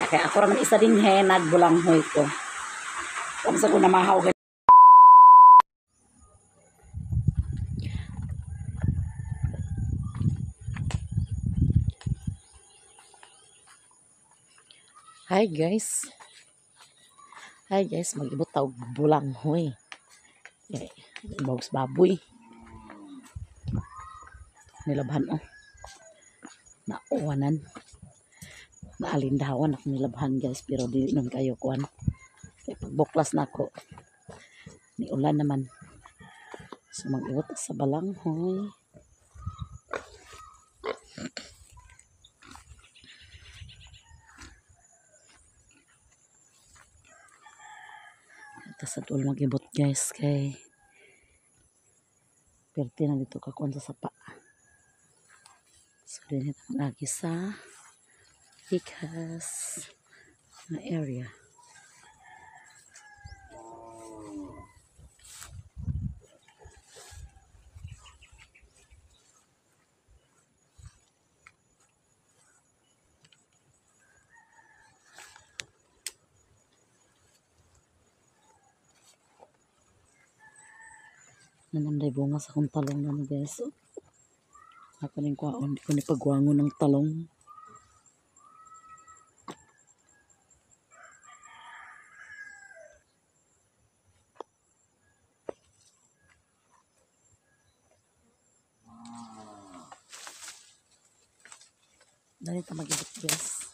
Kaya ako raman isa din he, nagbulanghoy ko. Kung sa ko namahaw. Hi guys. Hi guys, mag-ibot tawag bulanghoy. Okay, box baboy. Nilabhan oh. Nauwanan. Naalindawan ako nilabhan, guys, pero dili nun kayo kuan. Kaya pagbuklas na ako, ni ulan naman. So mag-ibot sa balanghoy. Tas sa duol mag-ibot, guys, kay perti na dito kakuan sa sapa. So din ito mag-agi sa Pikas na area. Nanamday bunga sa akong talong na, guys. Oh. Ako ning kwaon, di ko ni pagwangon ng talong. Dali ta mag-ibot, guys.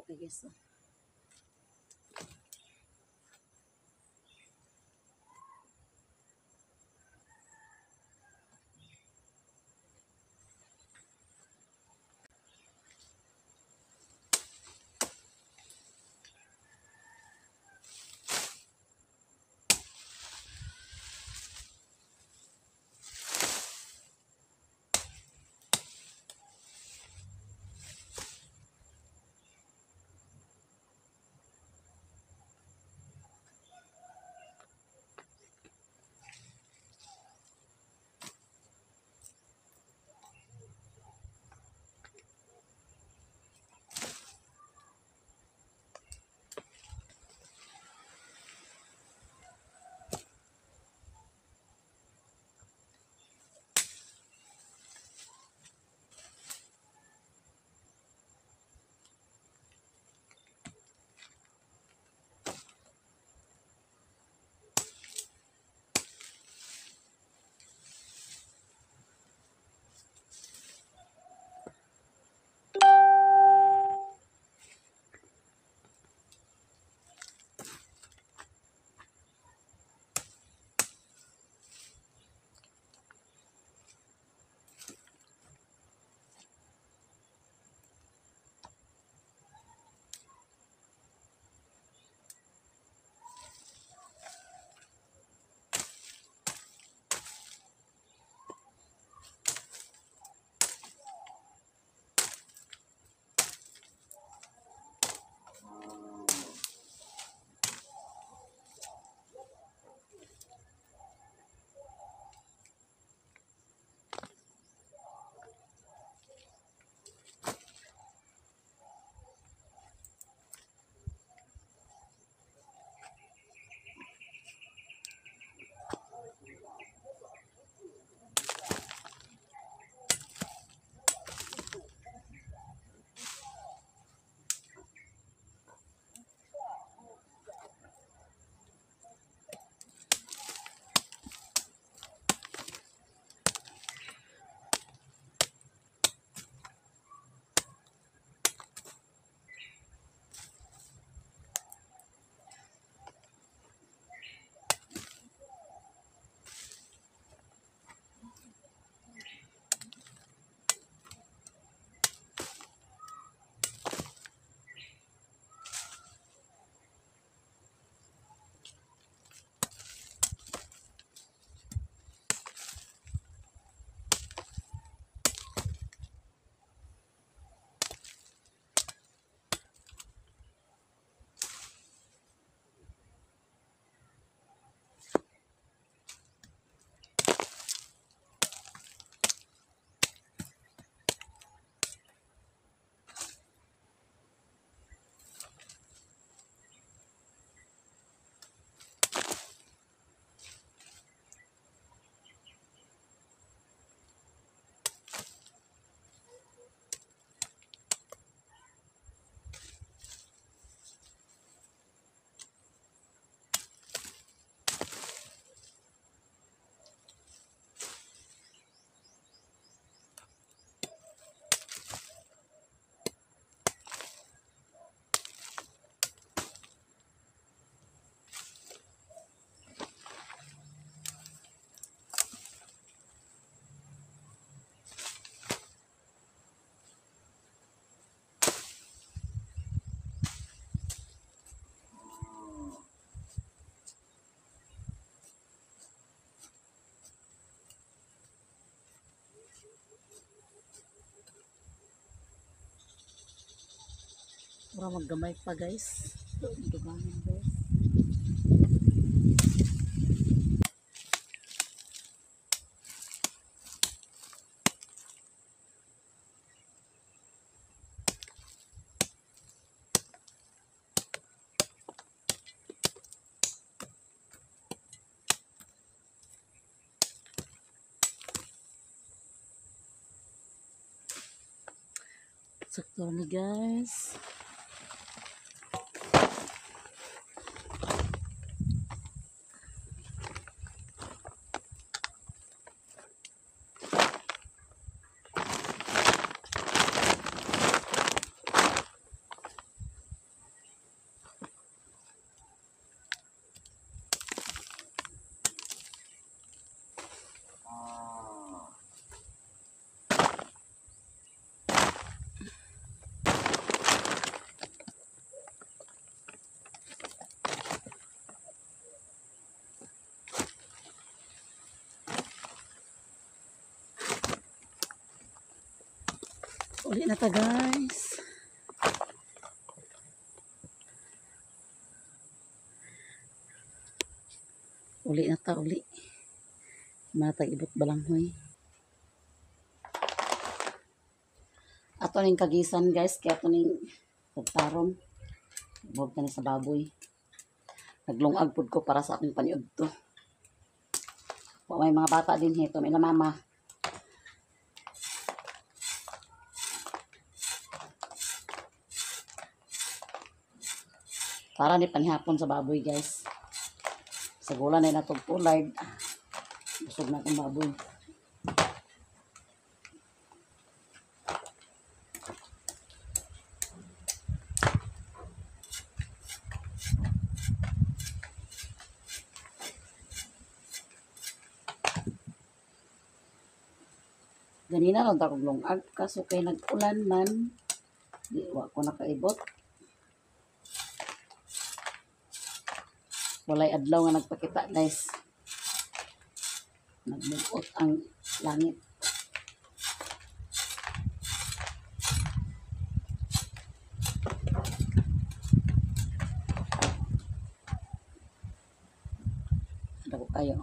Okay guys. Oh. Mura maggamay pa, guys. Dugangan, guys. Sakto ni, guys. Uli na ta, guys. Uli na ta, uli. Matag ibot balanghoy. Ato ning kagisan, guys, kaya ato ning tagtaron. Buhag na ni sa baboy. Naglungag pud ko para sa akong paniudto. Wa may mga bata din hito, may mama. Para ni panihapon sa baboy, guys. Sa gula na natog tulad. Busog na akong baboy. Ganina lang ta kog lungag kaso kay nag-ulan man. Di wa ko nakaibot. Walay adlaw nga nagpakita, guys. Nagmuot ang langit. Dako kayo.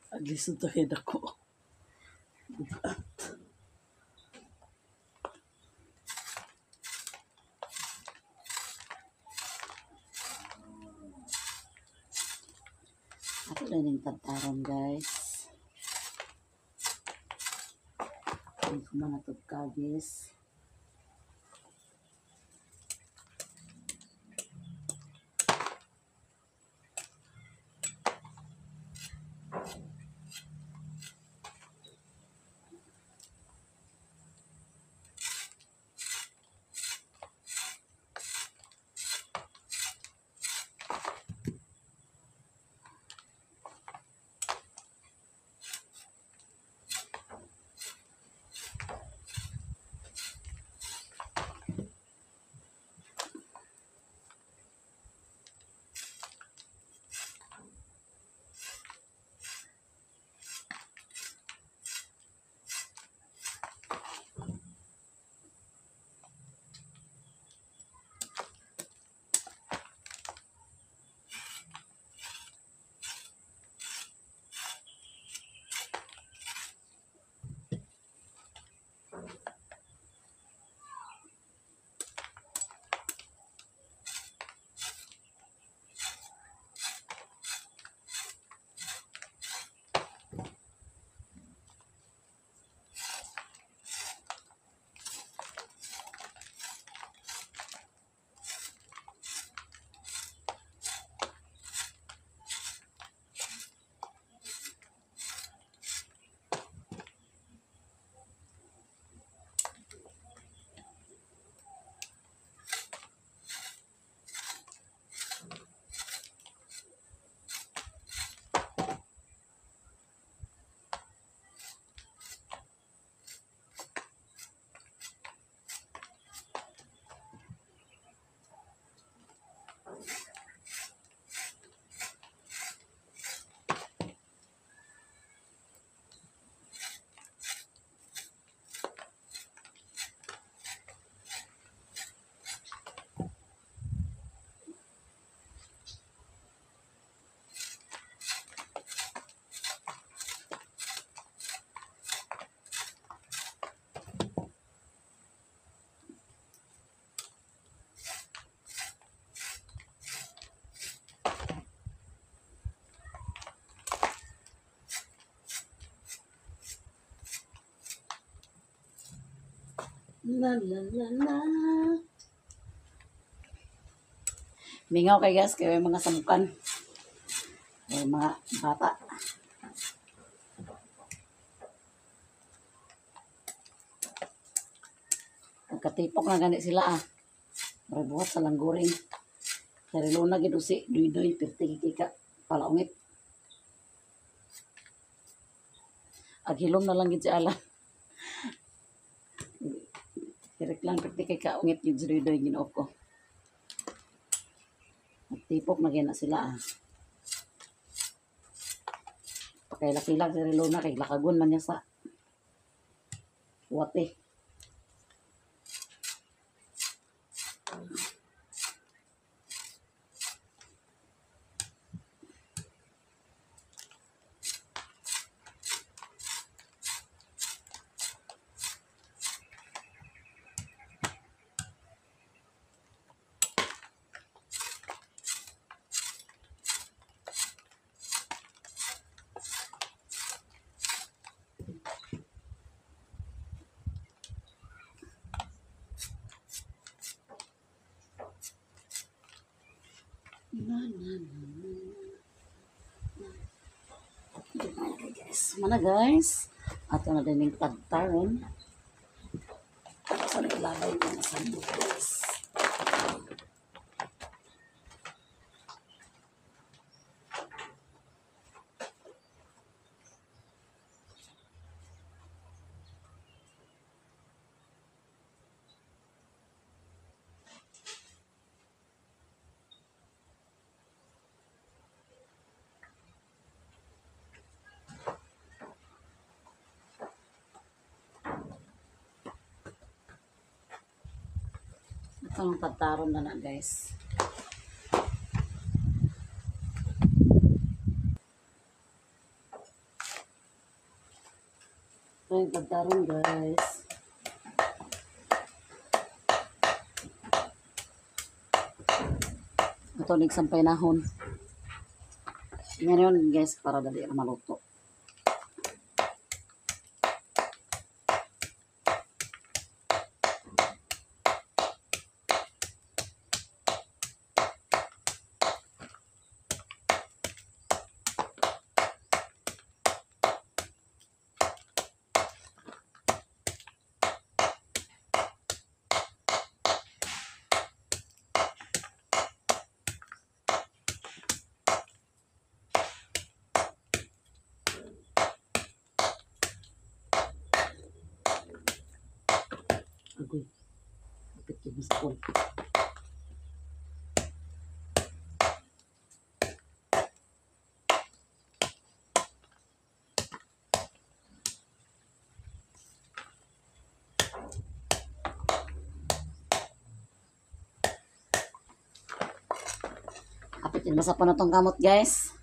Aglisod to kay dako. Bugat. Ato na ning tagtaron, guys. Hindi ko man natog kagis. La la la la. Mingaw kay, guys, kay mga samukan. May mga bata. Nagkatipok na gani sila ah. Murag buhat sa langguring. Sarilo na gid usi, duy-duy, pirti kika palaungit. Aghilom na lang gid si Alan. Direk lang pirti kay kaungit gid si Duy-duy, Ginoo ko. Nagtipok na gid na sila ah. Pakailak-ilak si Rilona kay lakagon man niya sa wate. Na, na, na, na, na. Guys, mana guys. Ato na din yung tagtaron. Tapos na ilabay yung mga sandok, guys. Ito ang tagtaron na na, guys. Ito yung tagtaron, guys. Ito nagsampay nahon. Ngayon guys, para dali na maluto. Agoy. Kapit yun sa phone. Kapit yun sa na tong kamot, guys.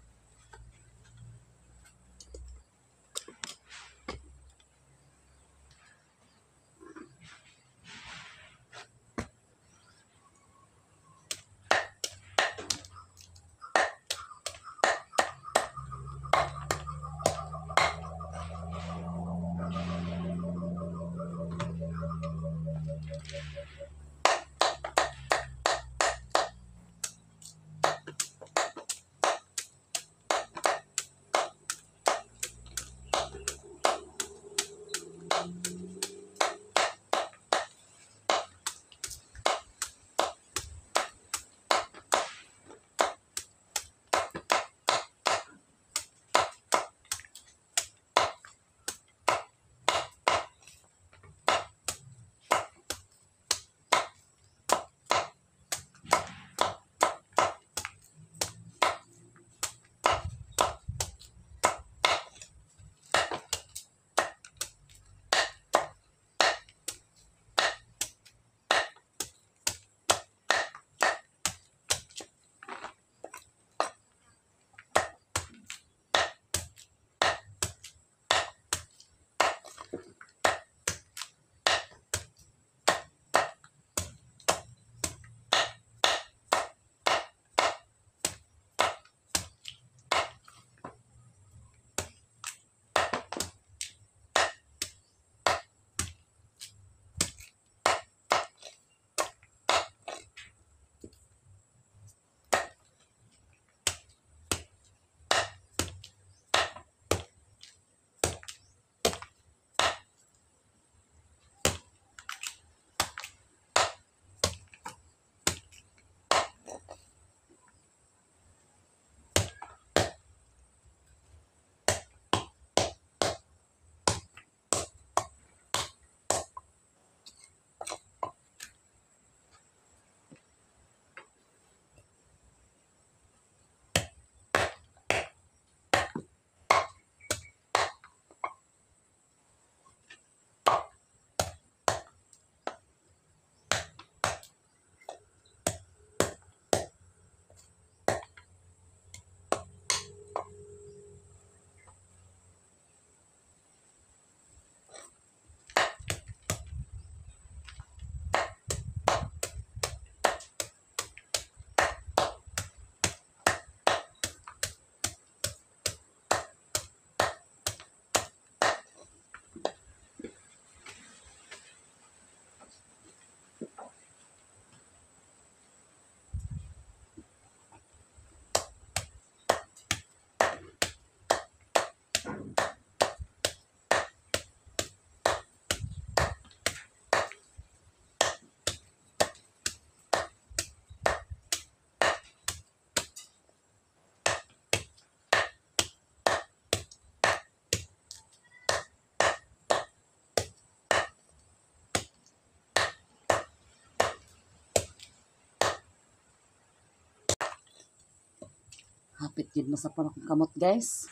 Hapit gid masapon akong kamot, guys.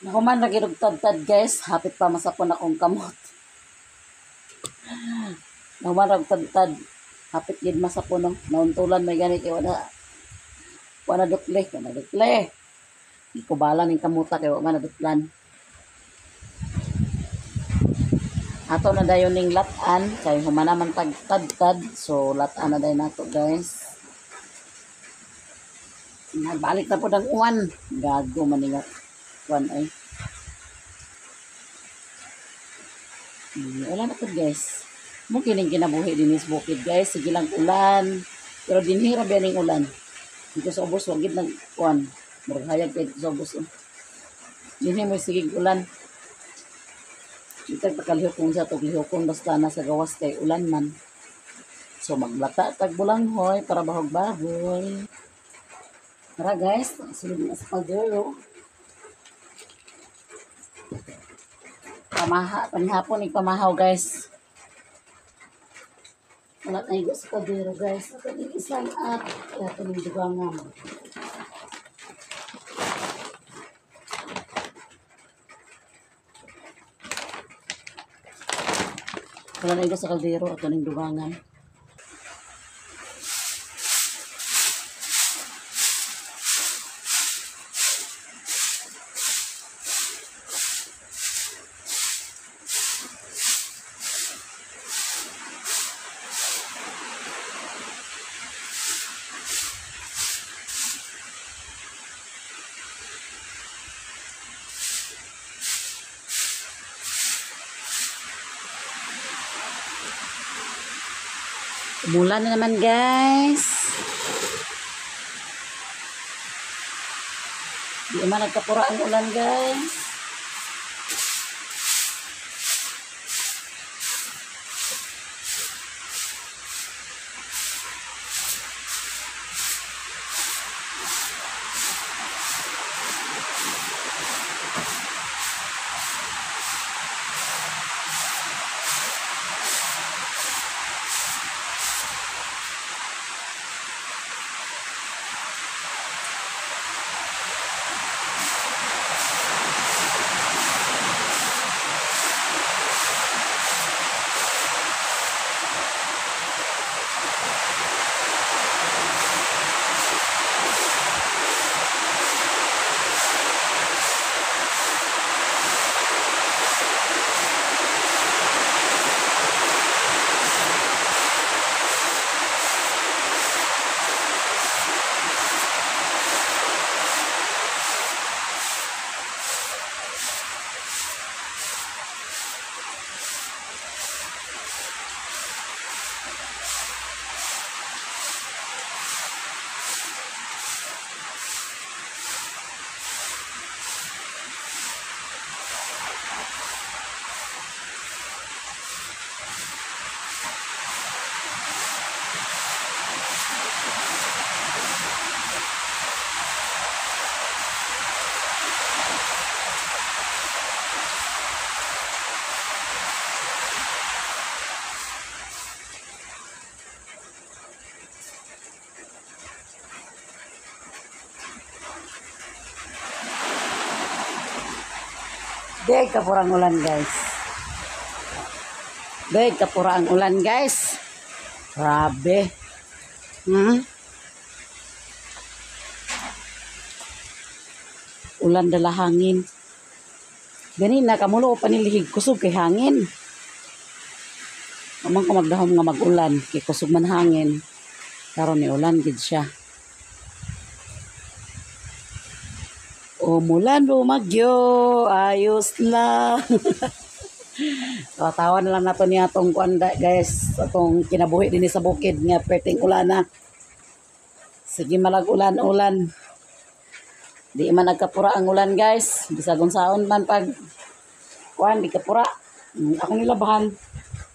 Nahuman ra gid og tad-tad, guys, hapit pa masapon akong kamot. Nahuman ra og tad-tad, hapit gid masapon, no. Nauntulan may gani kay wala dukle, wala dukle. Gikubala ning kamuta kay wa man naduklan. Ato na dayon ning lat-an kay humana man tag tad-tad, so lat-an na dayon nato, guys. Nagbalik na pod ang uwan. Gago man ni nga kuan ay. Wala na pod, guys. Mo kining kinabuhi dinhi sa bukid, guys. Sige lang ulan. Pero dinhi ra biya ning ulan. Dito sa ubos wa gid nag kuan. Murag hayag kay dito sa ubos. Oh. Dinhi mo sige ulan. Kita pakalihok kung sa tuglihokon basta nasa gawas kay ulan man. So maglata tag bulanghoy para bahog baboy. Tara guys, sulod na sa kaldero. Pamaha, panghapon ni pamahaw, guys. Wala na igo sa kaldero, guys. Ato ning isang at ato ning dugangan. Wala na igo sa kaldero, ato ning dugangan. Umulan na naman, guys. Di man nagkapura ang ulan, guys. Deg kapura ang ulan, guys. Deg kapura ang ulan, guys. Grabe. Ulan dala hangin. Ganina kamulo pa nilihig kusog kay hangin. Amang ko magdahom nga mag-ulan kay kusog man hangin. Karon ni ulan gid siya. Umulan, bumagyo, ayos lang. Tawa na lang nato niya atong kuan, guys, atong kinabuhi dinhi sa bukid nga perting ulan na. Sige malag ulan-ulan. Di man nagkapura ang ulan, guys. Bisag unsaon man pag kuan di kapura. Akong nilabahan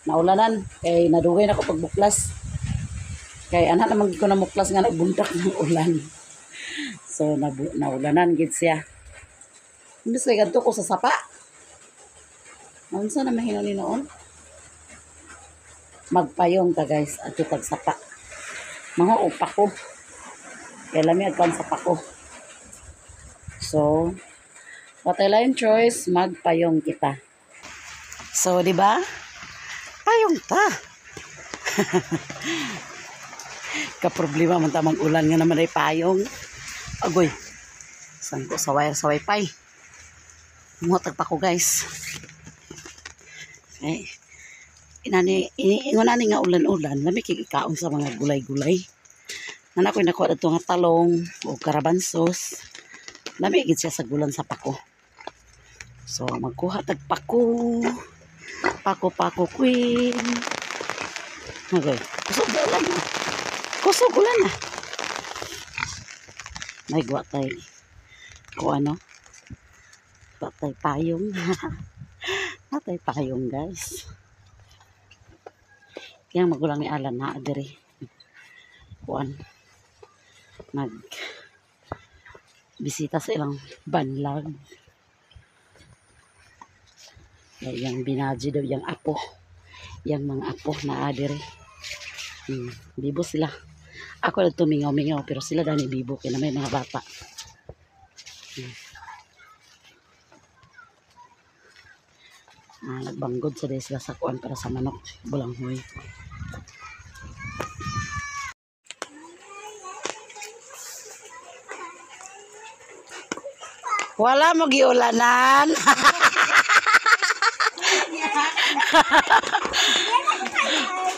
naulanan kay nadugay na ko pagbuklas. Kay ana naman gid ko namuklas nga nagbuntak ng ulan. So naulanan gid siya. Imbes kay kadto ko sa sapa. Unsa na mahino ni noon? Magpayong ka, guys, at pagsapa. Mga upa ko. Kaya lami agkan sa pako. So, what I line choice, magpayong kita. So, di ba? Payong ta. Kaproblema man ta mag-ulan nga naman ay payong. Agoy. Sangko sa wire sa wifi. Mutag pa ko, guys. Eh, inani ingon ani nga ulan-ulan, lami kay ikaon sa mga gulay-gulay. Nana ko'y nakuha dito nga talong o karabansos. Lami gid siya sa gulan sa pako. So magkuha tag pako. Pako-pako queen. Okay. Kusog ulan na. Kusog ulan na. May guwa tay ko ano. Patay payong. Patay payong, guys. Yang magulang ni Alan na diri. Kuan. Nag bisita sa ilang banlag. Yang binaji daw yang apo. Yang mga apo na diri. Bibo sila. Ako lang tumingaw-mingaw pero sila dani bibo kay na may mga bata. Nagbanggod sa sila sa kuan para sa manok bulanghoy. Wala mo giulanan.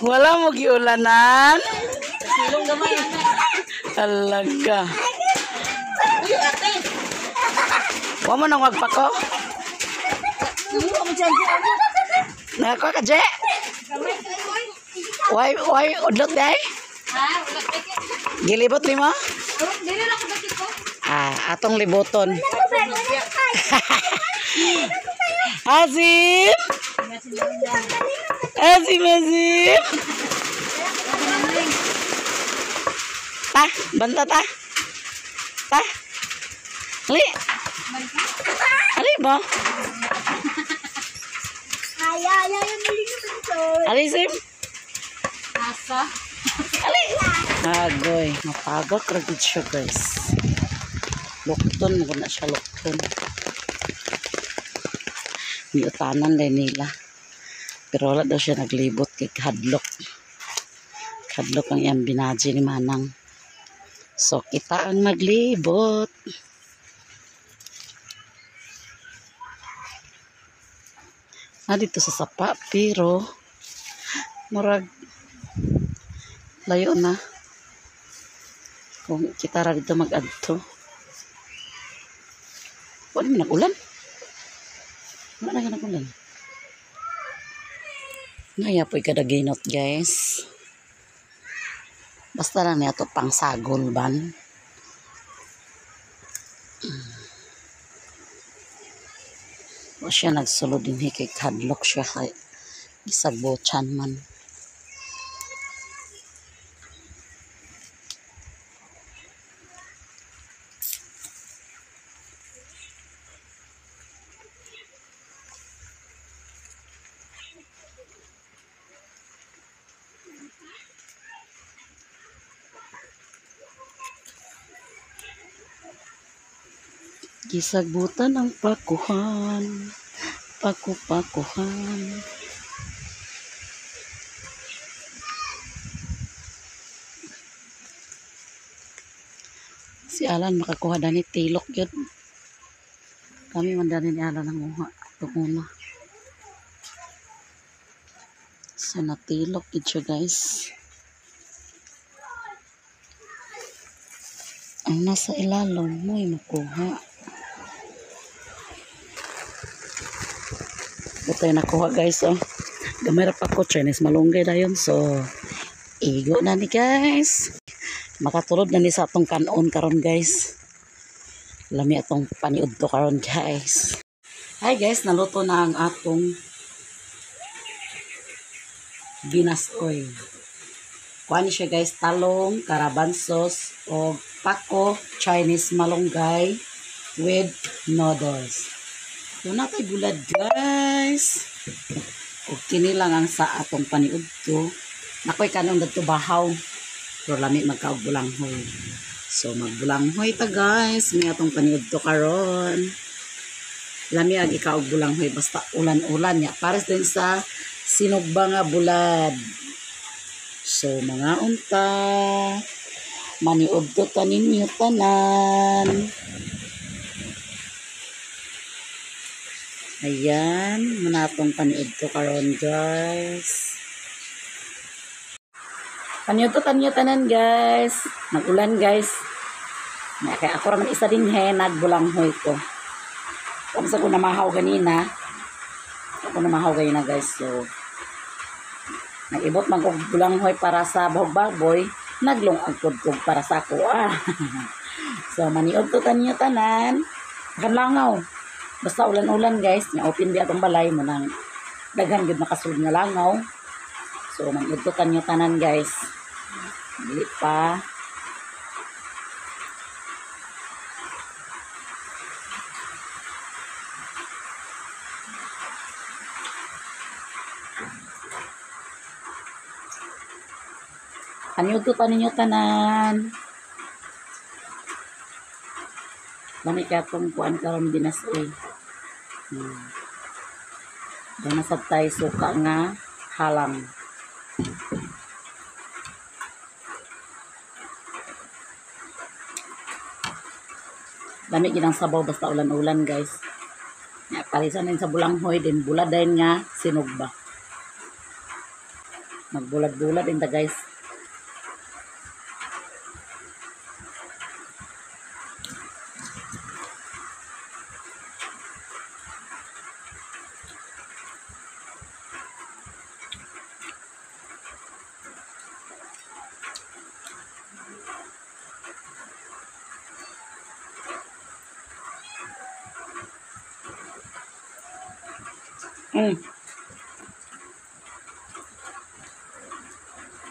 Wala mo giulanan. Silong gamay. Talaga. Wa mo nang wagpako? Nakakuha ka, Je? Why, udlot day? Gilibot ni mo? Ah, atong libuton. Azim! Azim, Azim! Ta, banta ta. Ta. Ali. Ali ba? Ali, Sim. Asa. Ali. Agoy, mapagak ra gid siya, guys. Lukton mo na siya, lukton. Miutanan din nila. Pero wala daw siya naglibot kay kadlok. Kadlok ang iyang binaji ni Manang. So kita ang maglibot. Ah, dito sa sapa, pero murag layo na. Kung kita ra dito mag-adto. Wala man nag-ulan. Wala na nag-ulan. Ngaya po'y kadaginot, guys. Basta lang niya ito pang sagol ban. O siya nagsulod din kay kadlok siya kay gisagbuchan man. Gisagbutan ang pakuhan. Paku-pakuhan. Si Alan makakuha dani tilok yun. Kami man dani ni Alan ang uha. Itong una. So natilok yun siya, guys. Ang nasa ilalong mo'y makuha. Ito yung nakuha, guys, oh. Gamay ra pa ko Chinese malunggay dayon. So igo na ni, guys. Makatulog na ni sa atong kanon karon, guys. Lami atong paniudto karon, guys. Hi guys, naluto na ang atong binasoy. Kuha ni siya, guys, talong, karabansos, o pako, Chinese malunggay with noodles. Ito na tayo bulad, guys. O kini lang ang sa atong paniudto. Nakoy kanon dadto bahaw. Pero lami magkaog bulanghoy. So magbulanghoy ta guys, may atong paniudto karon. Lami ag ikaw og bulanghoy basta ulan-ulan nya. Pares din sa sinugba nga bulad. So mga unta, maniudto ta ninyo tanan. Ayan, muna atong paniudto karon guys. Paniudto ta ninyo tanan guys. Nag-ulan guys. Kaya ako raman isa din he, nagbulanghoy ko. Kamsa ko namahaw ganina. Ako namahaw ganina guys. So, nag-ibot man kog bulanghoy para sa bahog baboy. Naglungag kog para sa ako. Ah. So, maniudto ta ninyo tanan. Kan langaw. Basta ulan-ulan guys. Nga open di atong balay mo nang daghan gyud makasulod nga langaw. So, maniudto ta ninyo tanan guys. Dili pa. Paniudto ta ninyo tanan. Lami kay atong kuan karon binas eh. Dana sad tay suka nga halang. Lami gid ang sabaw basta ulan-ulan guys. Nya parisan din sa bulanghoy din bulad din nga sinugba. Magbulad-bulad din ta guys.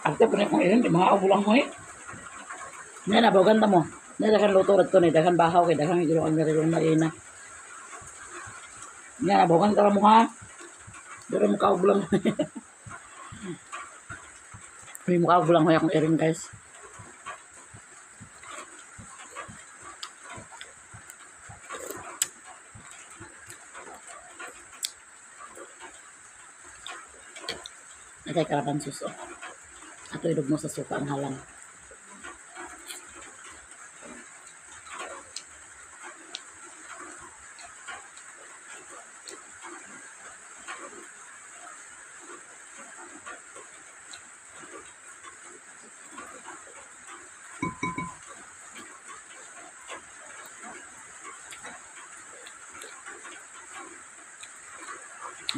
Ate pa kung ilan, di mga bulanghoy. Nga na, bawagan ta mo. Nga daghan luto radto ni, daghan bahaw kay daghan gilo ang narilong marina. Nga na, bawagan ta mo ha. Duro mo kaog bulanghoy. May mukha og bulanghoy akong iring guys. Atay karaban suso. Ato ilog mo sa suka ang halang.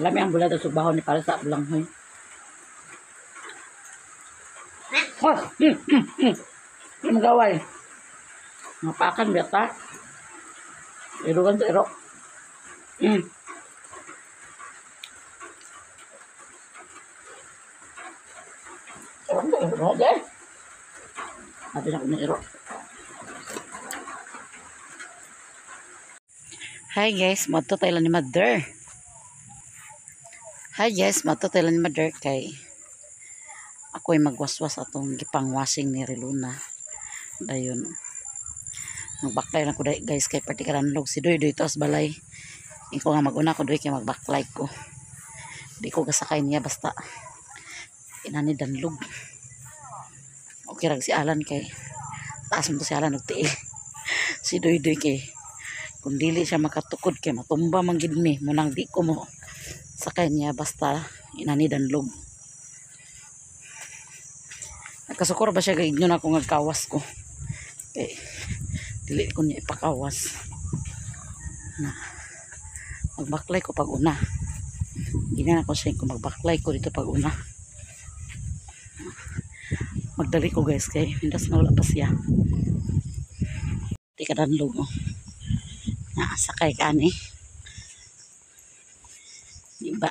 Lami ang bulad at subahon ni para sa bulanghoy. Oh, Yung gaway. Mapakan beta. Irugan sa iro. Iro deh. Sabi na ko ng iro. Hi guys, madto tayo ni Mother. Hi guys, madto tayo ni Mother kay ako'y magwaswas atong gipangwashing ni Riluna. Dayon. Magbaklay na ko dai guys kay partikaran log si Doy Doy tos balay. Iko nga maguna ko doy kay magbaklay ko. Di ko gasakay niya basta inani danlog. Okay rag si Alan kay taas mo to si Alan og tiil. Si Doy Doy kay kung dili siya makatukod kay matumba man gid mi munang di ko mo sakay niya basta inani danlog. Nagkasukor ba siya kay inyo na akong nagkawas ko. Kay dili ko niya ipakawas. Na magbaklay ko pag una. Gina na ko siya kung magbaklay ko dito pag una. Magdali ko guys kay mindas na wala pa siya. Di ka danlog oh. Nakasakay ka ni. Diba?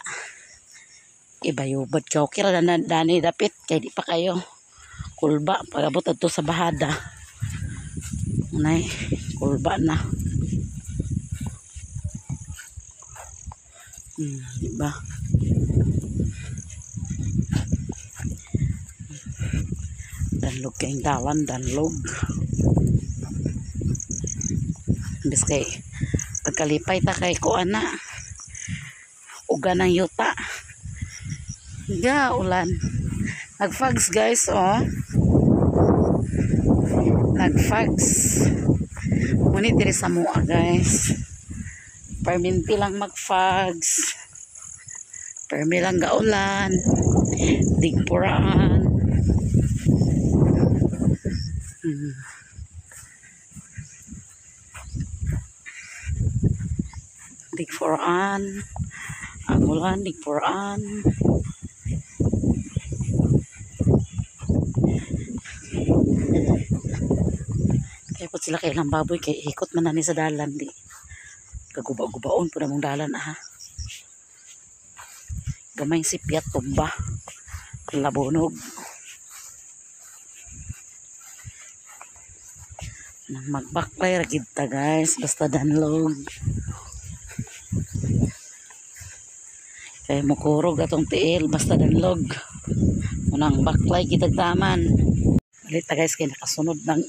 Ibayubad ka. Okay ra na dani dapit kay di pa kayo kulba pagabot adto sa bahada. Unay kulba na. Diba? Danlog kayong dalan, danlog. Imbes kay pagkalipay ta kay kuan na. Uga ng yuta. Ga ulan. Nagfags, guys, oh. Nagfags. Ngunit diri sa mua, guys. Perminti lang magfags. Permi lang gaulan. Digpuraan. Digpuraan. Ang ulan, digpuraan. Kaya po sila kailang baboy kay ikot man na ni sa dalan di. Kaguba-gubaon po na mong dalan ah. Gamay sipyat tumba. Labonog. Nang magbaklay ra gid ta, guys, basta danlog. Kay mukurog atong tiil basta danlog. Unang baklay kitag taman. Balit ta, guys, kay nakasunod ng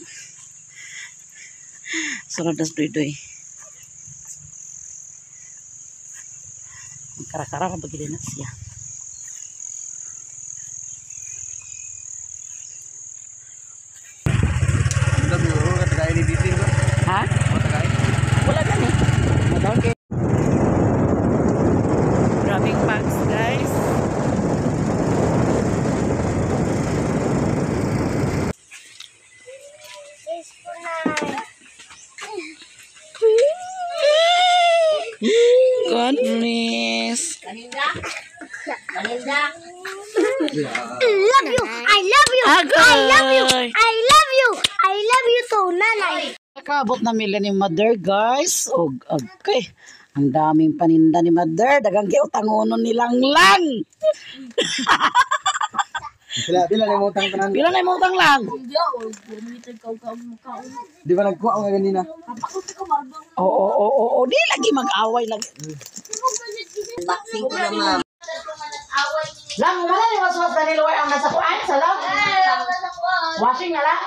sunod na duy-duy. Ang karakara ra bagili na siya. Ha? Wala gani. Madawon kay. Grabing packs, guys. God bless. Love you. I love you. I love you. Agay! I love you. I love you too, Nanay. Nakabot na mila ni Mother, guys. Og okay. Ang daming paninda ni Mother. Dagang giutangonon nilang lang. Pila pila ni mo utang tanan. Pila na imong utang lang? Di ba nagkuha nga ganina? Oo. Di lagi mag-away lagi. Singko na, ma'am. Lang, wala ni waswas Danilo ang nasa kuan sa lang. Washing na lang.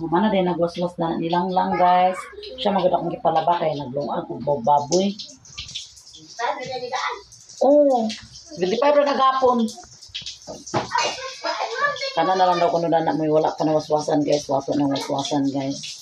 Humana din nagwaswas na nilang lang, guys. Siya magud akong gipalaba kay naglungag og baboy. Oo. 25 ra kagapon. Kana na lang daw kuno na mo wala pa na waswasan, guys. Wato na waswasan, guys.